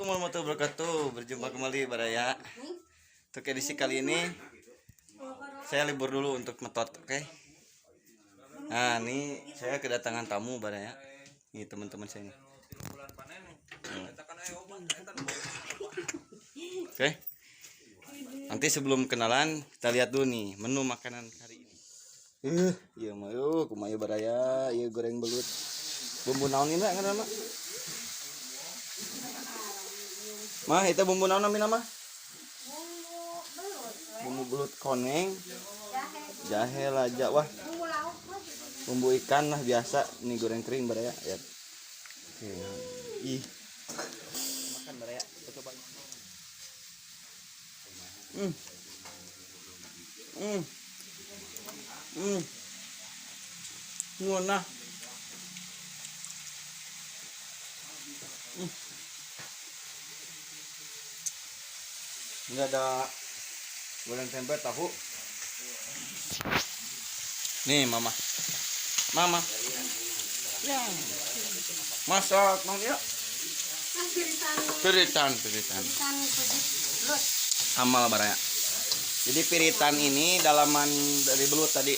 Assalamualaikum warahmatullahi wabarakatuh. Berjumpa kembali Baraya. Untuk edisi kali ini saya libur dulu untuk metot, oke? Nah, ini saya kedatangan tamu Baraya. Ini teman-teman saya ini. Oke. Nanti sebelum kenalan kita lihat dulu nih menu makanan hari ini. Iya mah yuk, kumaha Baraya, ieu goreng belut. Bumbu naon ini ngaranna? Mah, itu bumbu naon namina mah? Bumbu belut, Bumbu belut koneng, jahe, jahe laja, wah, bumbu lauk mah gitu. Bumbu ikan lah biasa. Ini goreng kering Baraya, ya. Oke. Ih. Makan Baraya, kita coba. Hmm. Hmm. Hmm. Ngeunah. Ini ada goreng tempe, tahu. Nih mama. Mama. Ya. Masak mang ya. Piritan, Piritan, piritan. Piritan belut. Amal Baraya. Jadi piritan ini dalaman dari belut tadi,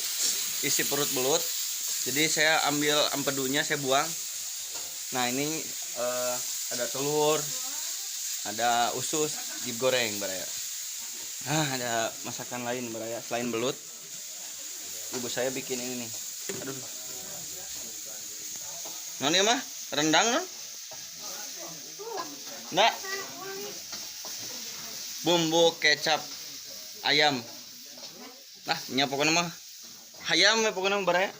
isi perut belut. Jadi saya ambil empedunya, saya buang. Nah ini ada telur, ada usus digoreng Baraya. Nah ada masakan lain Baraya selain belut. Ibu saya bikin ini nih. Aduh. Non ya mah rendang non? Nggak. Bumbu kecap ayam. Nah, nya pokoknya mah hayam ya pokoknya mah Baraya.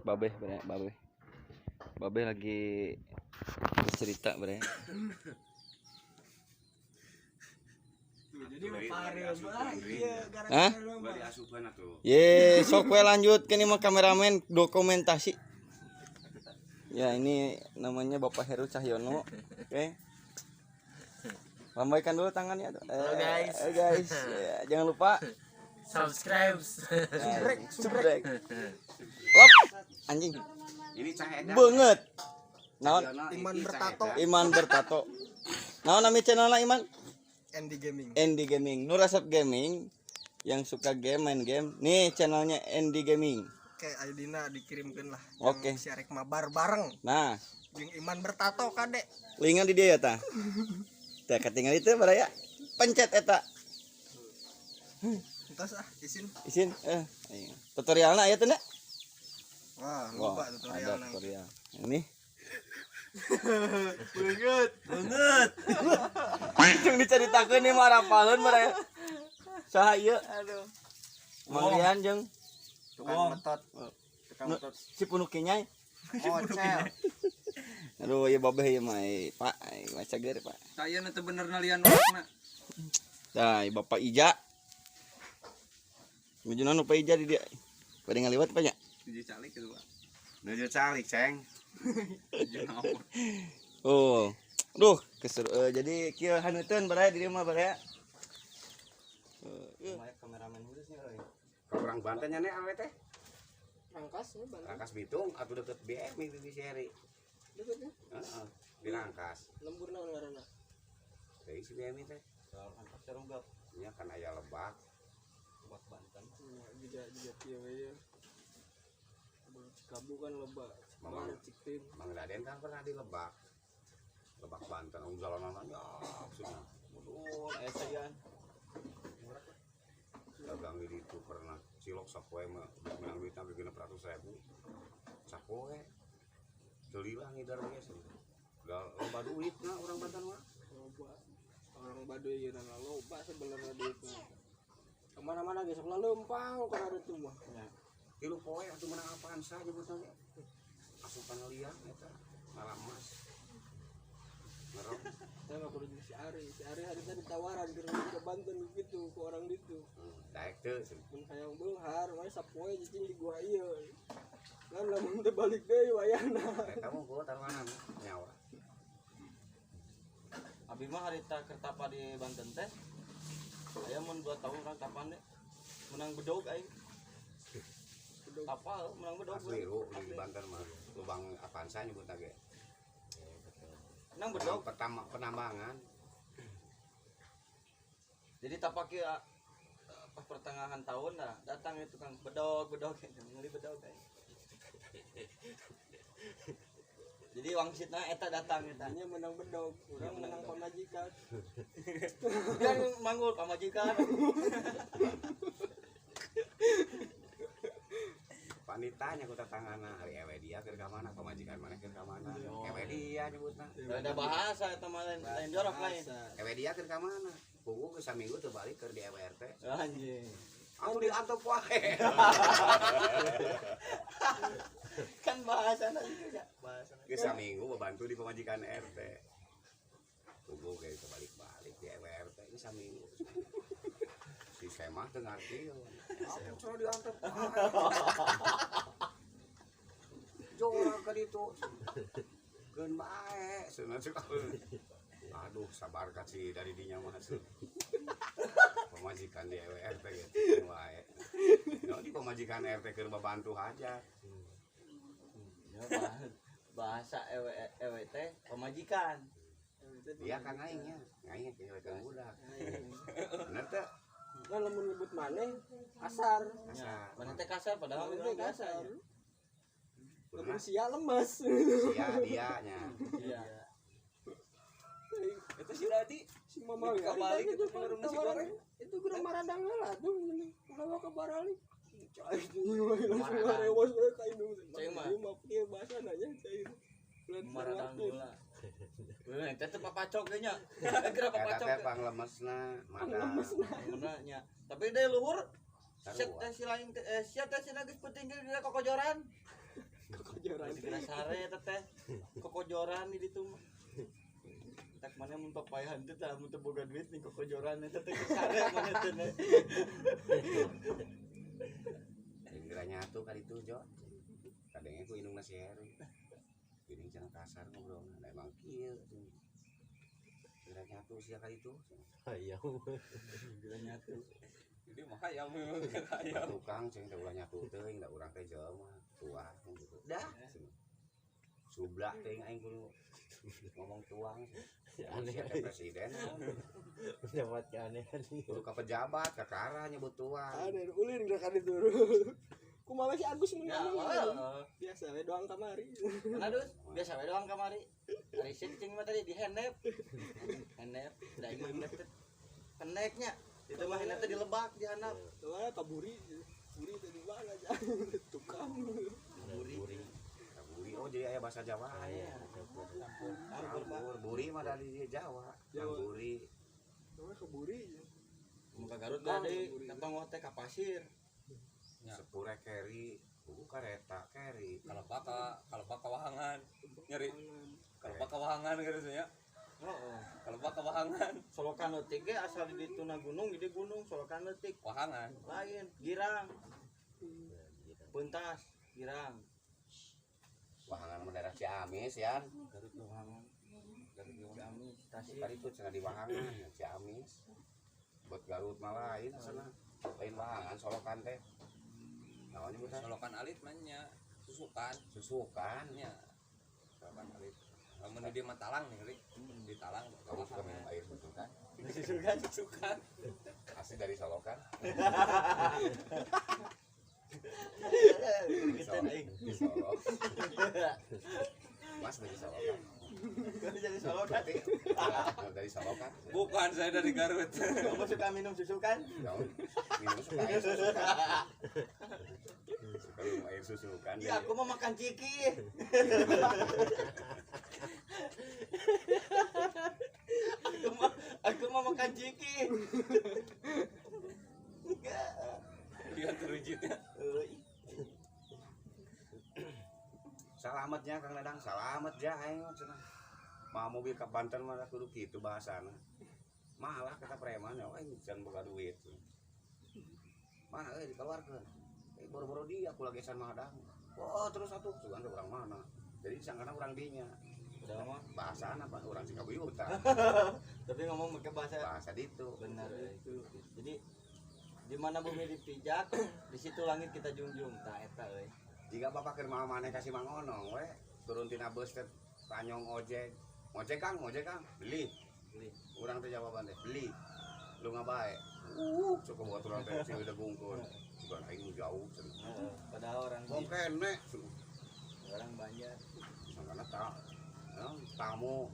Babeh Baraya, babeh. Babeh lagi bercerita Baraya. Hah? Ye, sok we lanjut ke ini mah kameramen dokumentasi. Ya, ini namanya Bapak Heru Cahyono. Oke. Lambaikan dulu tangannya. Halo guys. Guys. Ya, jangan lupa subscribe. Subrek. Lop. Anjing. Ini cah edan. Banget. Naon? Iman bertato. Iman bertato. Naon nami channelna Iman? Andy Gaming. Andy Gaming. Nur Asep Gaming yang suka game main game. Nih channelnya Andy Gaming. Oke, Aidina dikirimkan lah. Oke. Si arek mabar bareng. Nah, jeung Iman bertato kade. Lingan di dia ya tah. Tah ketinggal itu Baraya. Pencet eta. Entos ah, isin. Isin tutorialna aya teh? Wah, lupa tutorialna. Ada tutorial. Ini banget. Banget. Jeung dicaritakeun nih mah rapaleun Baraya. Saha ieu? Aduh. Mang Rian jeung tukang metot. Tukang metot. Si punuk kinyai. Mocel. Aduh, ieu babeh ieu mah, Pak, mah cager, Pak. Saya teu bener nalian wakna. Tah, Bapak Ija. Nuju naon Bapak Ija di dia? Bade ngaliwat Pak nya? Nuju calik gitu, Pak. Nuju calik, Ceng. Oh. Duh, keseru. Jadi kieu haneuteun Baraya di dieu mah Baraya. Kameramen khusus nih euy. Orang Banten nya awe teh. Rangkas ya, Banten. Rangkas Bitung atuh deket BMI Bibi Seri. Deket ya. Heeh, di Rangkas. Lembur naon ngaranna? Deui si BMI teh. Rangkas Sarunggap. Nya kan aya Lebak. Lebak Banten. Juga juga kieu we. Cikabu kan Lebak. Mamang. Ciktim. Mang Daden kan pernah di Lebak. Lebak Banten, ung jalanan ya maksudnya. Waduh, aya sayan. Dagang di ditu pernah cilok sapoe mah menang duit sampai 600.000. Sapoe. Teu lila ngidar ge. Gal loba duitna urang Banten mah. Loba. Orang Baduy ieu na loba sebenarnya duitna. Kemana-mana ge sok leumpang kana ditu mah. Tilu poe atuh menang Avanza nyebutna ge. Asupan liang eta malah emas. Ngerok. Saya mah kudu jeung si Ari. Si Ari hari tadi ditawaran ke Banten gitu ke orang ditu. Daek teu. Mun hayang beunghar mah sapoe cicing di gua ieu. Kan lamun teu balik deui wayahna. Eta mah gua taruhanan nyawa. Abi mah harita kertapa di Banten teh Aya mun 2 tahun urang tapan deh. Menang bedog aing. Tapal menang bedog. Asli lu di Banten mah lubang Avanza nyebutna ge. Menang bedog pertama penambangan. Jadi tapak ieu pas pertengahan tahun dah datang itu tukang bedog meuli bedog aing. Jadi wangsitna eta datang eta. Nya menang bedog, urang menang pamajikan. Kan manggul pamajikan. Panitanya ku tetangana hari ewe dia keur ka mana pamajikan mana keur ka mana. Ewe dia nyebutna. Ada bahasa eta mah lain jorok lain. Ewe dia keur ka mana? Puguh geus saminggu teu balik keur di EWRT. Anjing. Atuh diantep wae. Kan bahasana juga bahasana. Geus saminggu babantu di pamajikan RT. Puguh ge teu balik-balik di EWRT geus saminggu. Si Semah teu ngarti. Atuh cenah diantep wae. Jorok ka ditu. Keun bae cenah cek. Aduh sabar kasih dari dinya mah pamajikan di EWRT gitu wae. No, di pamajikan RT keur babantu aja. Ya, bahasa EWT pamajikan. Dia kan aing nya, aing ke EWT budak. Bener teh? Nah, lamun nyebut maneh kasar. Kasar. Maneh teh kasar padahal Maneh teh kasar. Lamun sia lemes. Sia dia nya. Iya. Itu si Radi si mama ya balik itu nasi goreng itu kurang maradang lah tuh ulah ka baralik cai langsung ngarewas we ka indung mah kieu bahasana nya cai maradang heula heuh eta teh papacok ge nya geura papacok eta teh panglemesna madang lemesna nya tapi deui luhur sia teh si lain sia teh si geus penting ge dina kokojoran kokojoran dina sare eta teh kokojoran di ditu mah. Tak mana mun papayahan teh tah mun teu boga duit nih kokojoran eta teh sare mana teh. Geura nyatu ka ditu Jo. Kadenge ku indungna si Heri. Geuning cenah kasar ngobrolna, da emang kieu. Geura nyatu sia ka ditu. Hayam. Geura nyatu. Jadi mah hayam hayam. Tukang cing teh ulah nyatu teuing da urang teh jelema tua gitu. Dah. Sublak teuing aing kudu ngomong tuang. Aneh presiden. Pendapat keanehan. Kudu ka pejabat, ka kara nyebut tuang. Ada ulin geura ka ditu. Kumaha si Agus mun ngomong. Biasa we doang kamari. Mana Dus? Biasa we doang kamari. Ari cing mah tadi di hendep. Hendep, da ieu hendep teh pendeknya. Itu mah hendep teh dilebak di handap. Tuh kaburi. Buri teh di mana aja. Tukang. Buri. Buri oh jadi aya bahasa Jawa ya. Campur. Buri mah dari Jawa. Buri. Tuh keburi. Muka Garut mah deui katonggoh teh ka pasir. Sepure keri, buku kareta keri. Kalau baka wahangan nyeri. Kalau baka wahangan gitu nya. Heeh. Kalau baka wahangan. Solokan leutik ge asal di dituna gunung, di gunung solokan leutik. Wahangan. Lain, girang. Pentas, girang. Wahangan mah daerah Ciamis ya. Garut wahangan. Garut Ciamis, Tasik. Tadi itu cenah di Wahangan, Ciamis. Buat Garut mah lain cenah. Lain Wahangan solokan teh. Naonnya bukan? Solokan alit mah nya, susukan. Susukan nya. Solokan alit. Lamun di mah talang nih, Ri. Di talang. Kamu suka minum air susukan? Susukan, susukan. Asli dari Solokan. Di Solo. Mas dari Solo kan? Dari Solo kan? Dari Solo kan? Bukan, saya dari Garut. Kamu suka minum susu kan? Minum suka air susu kan? Suka minum air susu kan? Iya, aku mau makan ciki. Aku mau makan ciki. Dia terujitnya. Salametnya Kang Dadang, salamet ja aing cenah. Mah mobil ka Banten mah kudu kitu bahasana. Malah kata preman ya, aing can boga duit. Mana euy dikeluarkeun. Boro-boro dia aku lagi san mah dang. Wah, terus atuh sugan urang mana. Jadi disangkana urang dinya. Padahal mah Bahasana Pak urang Cikabuyutan. Tapi ngomong pakai bahasa Bahasa ditu. Benar itu. Jadi di mana bumi dipijak, di situ langit kita junjung. Tah eta euy. Jika bapak keur maha maneh ka si Mang Onong we, turun tina bus teh tanyong ojek. Ojek Kang, ojek Kang, beli. Beli. Urang teh jawaban teh, beli. Lu ngabae. Cukup buat urang teh sing udah gungkun. Bukan aing nu jauh cenah. Heeh, padahal orang Wong kene orang Banjar. sangkana ta tamu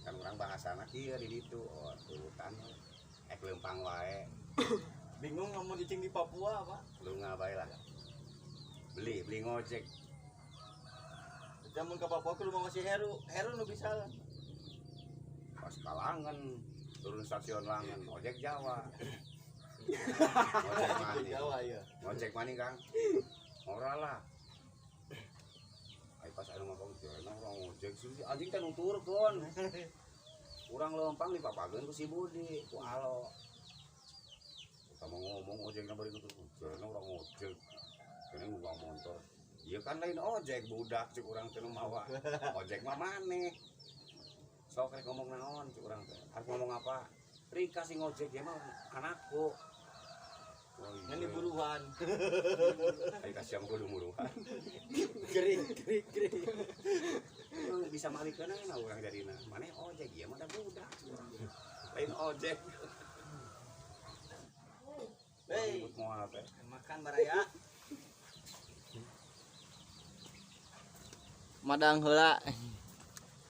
kan urang bahasana kieu di ditu. Oh, turutan we. Ek leumpang wae. Bingung ngomong cicing di Papua, Pak. Lu ngabae lah. Beli, beli ngojek. Zaman ke Papua kudu mau si Heru. Heru nu bisa. Pas ka Langen, turun stasiun Langen, ojek Jawa. Ojek maning. Jawa ya. Ngojek maning Kang. Ora lah. Ai pas anu ngomong enak orang ngojek sih anjing teh nuturkeun. Urang leumpang dipapageun ku si Budi, ku Alo. Utama ngomong ojekna bari nuturkeun. Enak orang ngojek. Kene ngubah motor. Iya kan lain ojek budak cek urang teh nu mawa. Ojek mah maneh. Sok rek ngomong naon cek urang teh. Arek ngomong apa? Rika sing ngojek dia mah anakku. Oh, iya. Ini buruan. Ayo kasih kudu muruhan. Gering, gering, gering. Emang bisa malikeun na urang jadina. Maneh ojek ieu mah da budak. Lain ojek. Hei, Ribut moal teh. makan baraya. Madang heula.